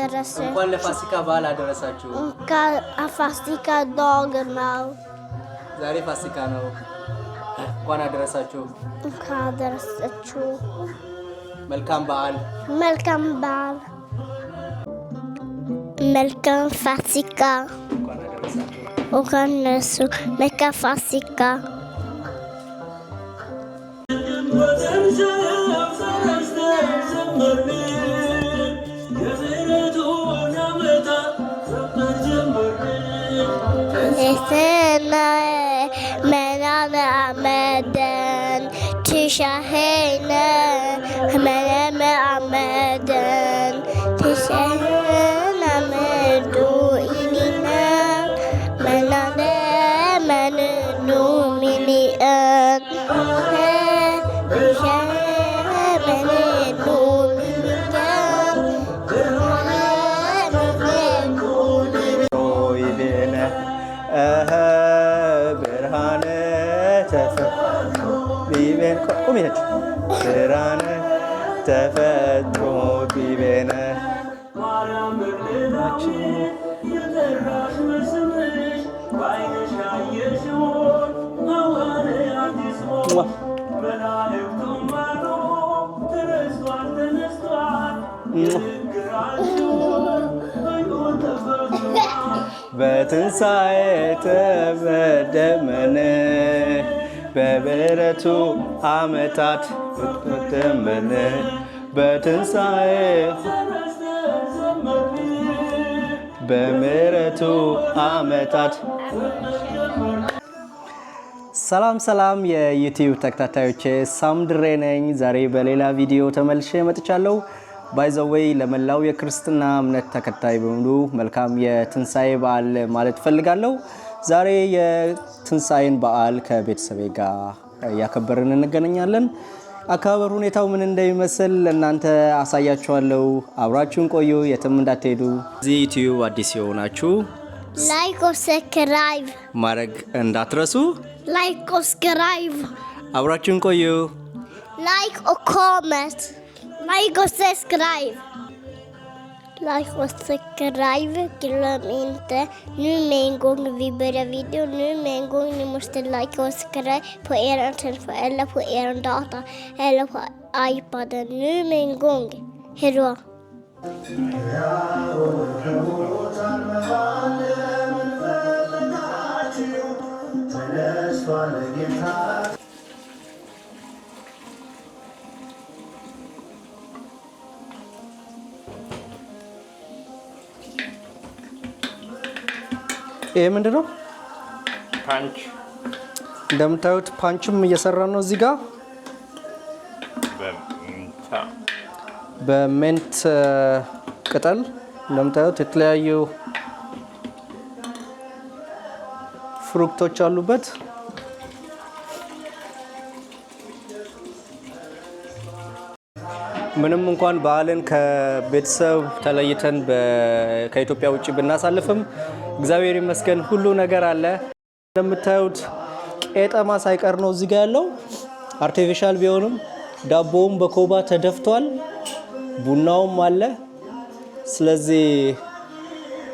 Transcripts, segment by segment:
አደረሰ። እንኳን ለፋሲካ በዓል አደረሳችሁ። እንኳን ፋሲካ dag ነው። ዛሬ ፋሲካ ነው። እንኳን አደረሳችሁ። እንኳን አደረሳችሁ። መልካም በዓል። መልካም በዓል። መልካም ፋሲካ። እንኳን አደረሳችሁ። እንኳን እነሱ መልካም ፋሲካ። ይቤነ ብርሃነ ተፈጥሮ ቢቤነ ቁሚ ነች ብርሃነ ተፈጥሮ ቢቤነ። ማርያም መግደላዊት የጠራሽ በስምሽ በዓይንሽ ያየሽውን ሐዋርያት ይስሙ። መላእክቱም አሉ ተነስቷል ተነስቷል፣ የነገራችሁን በሕይወት ተፈጽሟል። በትንሣኤ ተበደመነ በምሕረቱ ዓመታት ተመነ በትንሣኤ ተነስተን ዘመርን። በምሕረቱ ዓመታት። ሰላም ሰላም የዩቲዩብ ተከታታዮቼ፣ ሳምድሬ ነኝ። ዛሬ በሌላ ቪዲዮ ተመልሼ መጥቻለሁ። By the way፣ ለመላው የክርስትና እምነት ተከታይ በሙሉ መልካም የትንሣኤ በዓል ማለት እፈልጋለሁ። ዛሬ የትንሣኤን በዓል ከቤተሰቤ ጋር እያከበርን እንገናኛለን። አከባበር ሁኔታው ምን እንደሚመስል ለእናንተ አሳያችኋለሁ። አብራችሁን ቆዩ፣ የትም እንዳትሄዱ። እዚህ ዩቲዩብ አዲስ የሆናችሁ Like och subscribe. ማድረግ እንዳትረሱ። Like och subscribe. አብራችሁን ቆዩ። Like och comment. Like och subscribe. Like och subscribe. Glöm inte. Nu med en gång vi börjar videon. Nu med en gång ni måste like och subscribe på er telefon eller på er data eller på iPaden. Nu med en gång. Hejdå. ተነስቷል ጌታ። ይሄ ምንድን ነው? Punch. እንደምታዩት punch ም እየሰራ ነው እዚህ ጋር። በምንታ። በ mint ቅጠል እንደምታዩት የተለያዩ frukt ኦች አሉበት። ምንም እንኳን በዓልን ከቤተሰብ ተለይተን ከኢትዮጵያ ውጭ ብናሳልፍም እግዚአብሔር ይመስገን ሁሉ ነገር አለ። እንደምታዩት ቄጠማ ሳይቀር ነው እዚህ ጋር ያለው፣ artificial ቢሆንም ዳቦውም በኮባ ተደፍቷል፣ ቡናውም አለ። ስለዚህ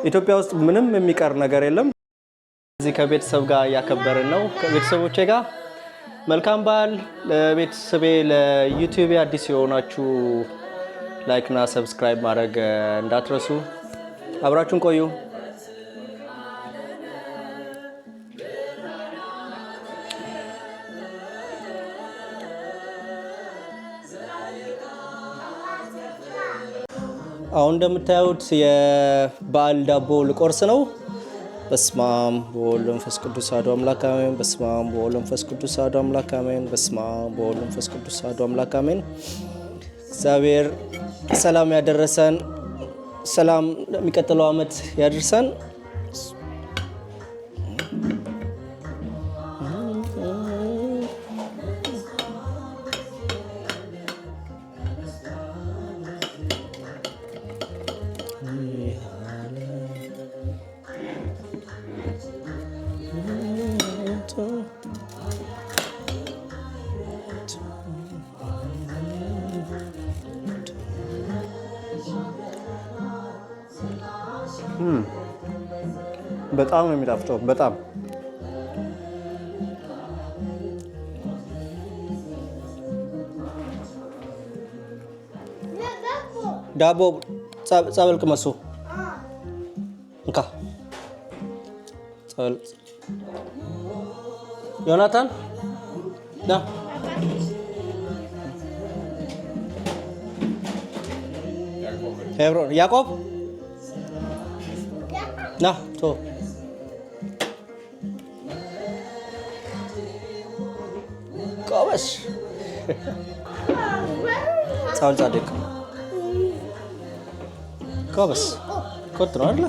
ኢትዮጵያ ውስጥ ምንም የሚቀር ነገር የለም። እዚህ ከቤተሰብ ጋር እያከበርን ነው፣ ከቤተሰቦቼ ጋር። መልካም በዓል ለቤተሰቤ። ለዩቲዩብ አዲስ የሆናችሁ like እና subscribe ማድረግ እንዳትረሱ። አብራችሁን ቆዩ። አሁን እንደምታዩት የበዓል ዳቦ ልቆርስ ነው። በስመ አብ ወወልድ ወመንፈስ ቅዱስ አሐዱ አምላክ አሜን። በስመ አብ ወወልድ ወመንፈስ ቅዱስ አሐዱ አምላክ አሜን። በስመ አብ ወወልድ ወመንፈስ ቅዱስ አሐዱ አምላክ አሜን። እግዚአብሔር ሰላም ያደረሰን ሰላም ለሚቀጥለው ዓመት ያድርሰን። በጣም ነው የሚጣፍጠው። በጣም። ዳቦ ጸበል ቅመሱ። እንካ ጸበል። ዮናታን ና። ሄብሮን ያዕቆብ ና ቶ ጎበዝ። ጸበል ጻድቅ ጎበዝ። ኮት ነው አይደለ?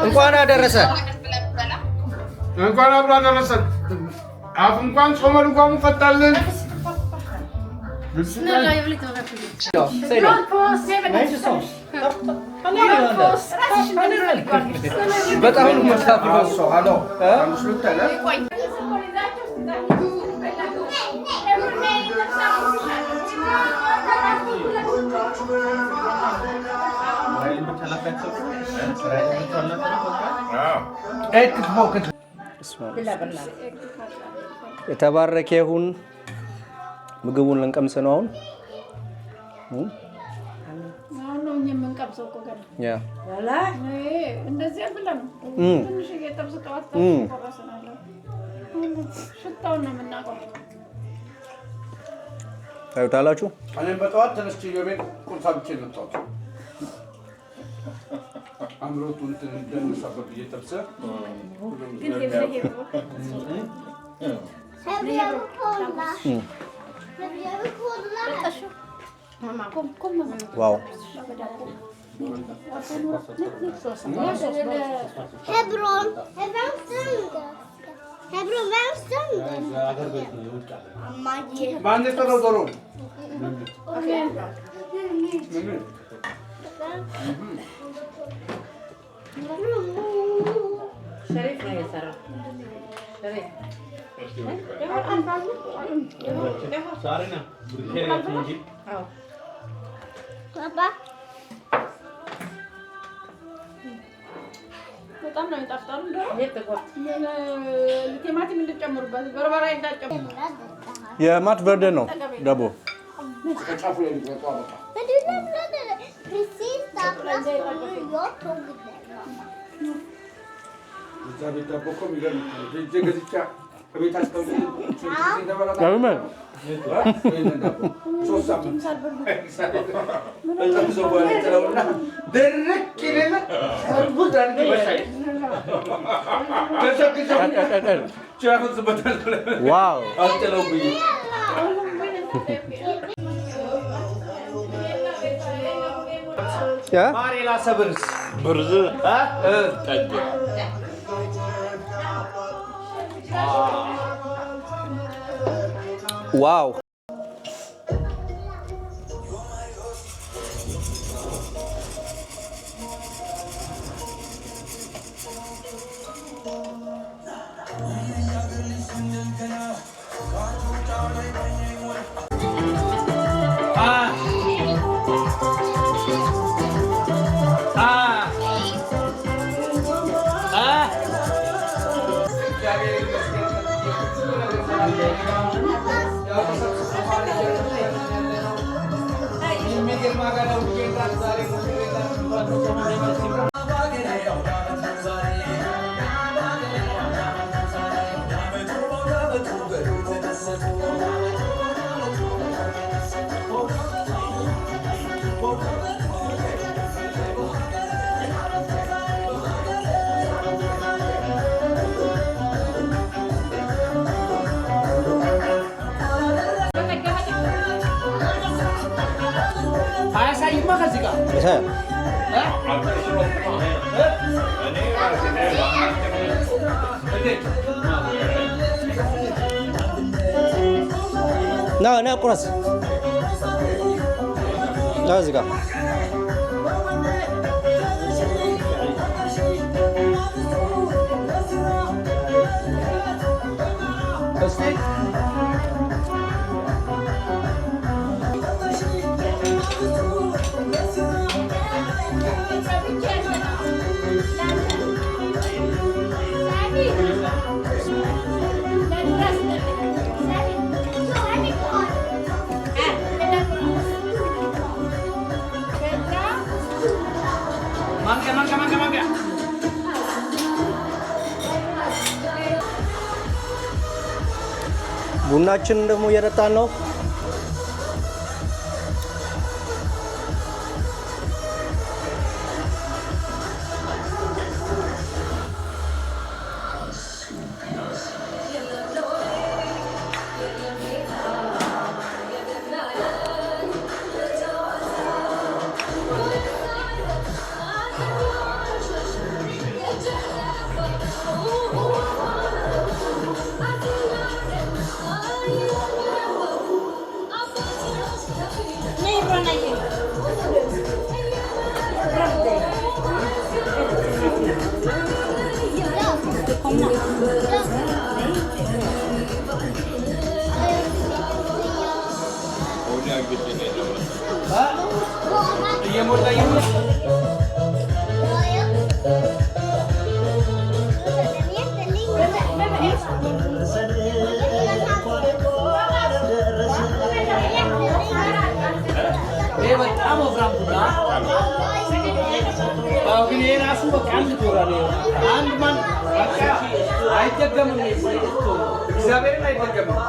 እንኳን አደረሰ። እንኳን አብሮ አደረሰን። አፍ እንኳን ጾመ ልጓሙን ፈታልን። በጣም ነው የምታፍረው። የተባረከ ይሁን። ምግቡን ልንቀምስ ነው አሁን። አሁን ነው እኛ የምንቀምሰው እኮ ገና። እንደዚህ ብለን ትንሽ እየጠብስ ጠዋት ቆረስናለ። ሽታውን ነው የምናውቀው። ታዩታላችሁ። እኔም በጠዋት ተነስቼ የቤት ቁርስ አብቼ መጣሁት። አምሮቱ እንትን እንደነሳበት ብዬ ጠብሰ Wow. Hebron, Hebron, ማን የጠራው ዶሮ? ሸሪፍ ነው የሰራው። ሸሪፍ በጣም ነው የሚጣፍጣሉ። ቲማቲም እንድጨምሩበት በርበሬ እንዳትጨምሩ። የማት በርደ ነው ዳቦ። Wow. ብርዝ ጠጅ። Wow! አያሳይማ ከዚህ ጋር። ያሳያል። ና ና ቁረስ። ና እዚህ ጋር። እስቲ። ማንኪያ፣ ማንኪያ፣ ማንኪያ፣ ማንኪያ። ቡናችንን ደግሞ እየጠጣን ነው። እየሞላ እየሞላ። ይሄ በጣም ወፍራም ቡና። አዎ፣ ግን ይሄ ራሱ በቃ አንድ ቶራ ነው። አንድ ማን በቃ አይደገምም። እግዚአብሔርን አይደገምም።